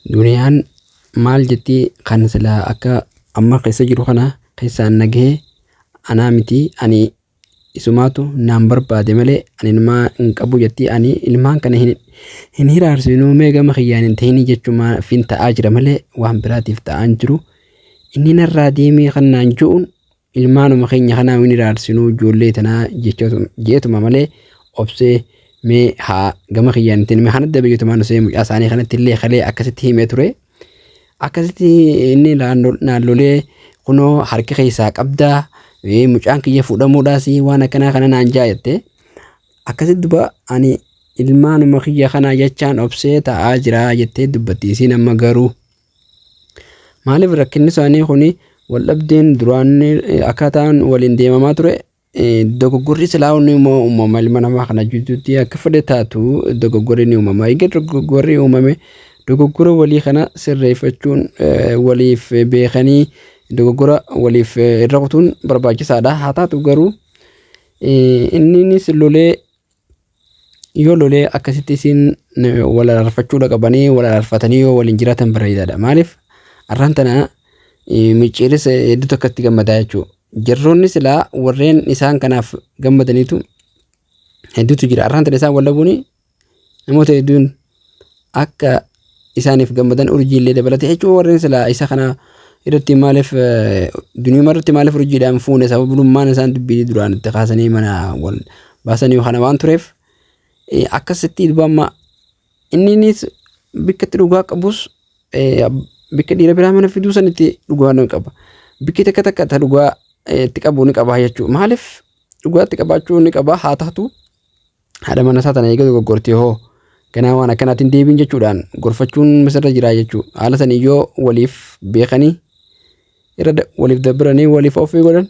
Duniyaan maal jetti kan silaa akka amma keessa jiru kana keessaan na gahe anaa miti, ani isumaatu naan barbaade malee ani ilmaa hin qabu jetti. Ani ilmaan kana hin hiraarsinuu, mee gama kiyyaan hin ta'inii jechumaa fin ta'aa jira malee waan biraatiif ta'aa hin jiru. Inni narraa deemee kan naan je'uun ilmaanuma keenya kanaa hin hiraarsinuu ijoollee tanaa jeetuma malee obsee mee haa gama kiyyaan hin ta'in mee kanatti dabayyutumaan osoo mucaa isaanii kanatti illee kalee akkasitti himee ture. Akkasitti inni naan lolee kunoo harka keessaa qabdaa, mucaan kiyya fuudhamuudhaas waan akkanaa kana naan jaa jette. Akkasitti duba ani ilmaanuma kiyya kana jechaan obsee taa'aa jira jettee dubbatti isiin amma garuu. Maaliif rakkinni isaanii kuni wal dhabdeen duraan akkaataan waliin deemamaa ture, dogoggorri silaa inni immoo uumama ilma namaa kana jidduutti akka fedhe taatu dogoggorri ni uumama. Egaa dogoggorri uumame dogoggora walii kana sirreeffachuun, waliif beekanii dogoggora waliif irra kutuun barbaachisaadha. Haa taatu garuu inninis lolee yoo lolee akkasitti isiin wal araarfachuudha qabanii wal araarfatanii yoo waliin jiraatan bareedaadha. Maaliif har'aan tana micciiris hedduu tokkotti gammadaa jechuudha. Jarroonni silaa warreen isaan kanaaf gammadaniitu hedduutu jira. Har'aan tana isaan wal dhabuun namoota hedduun akka isaaniif gammadan urjiillee dabalatee jechuun warreen silaa isa kana irratti maaliif duniyuma irratti maaliif urjiidhaan fuune sababummaan isaan dubbii duraan itti kaasanii mana wal baasanii kana waan tureef, akkasitti duba amma inninis bikka itti dhugaa qabus bikka dhiira biraa mana fiduu sanitti dhugaa ni qaba. Bikki takka takka ta dhugaa itti qabu ni qaba jechuudha. Maaliif dhugaa itti qabaachuu ni qaba, haa taatu haadha mana isaa tana eega dogoggortee hoo ganaa waan akkanaatiin deebiin jechuudhaan gorfachuun misirra jira jechuudha. Haala sanii yoo waliif beekanii irra waliif dabranii waliif ofii godhan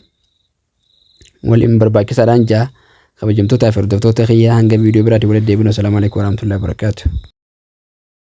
waliin barbaachisaadhaan jaa. Kabajamtootaa fi hordoftoota kiyyaa, hanga viidiyoo biraatiin walitti deebinu. Assalaamu alaikum warahmatullahi wabarakatuh.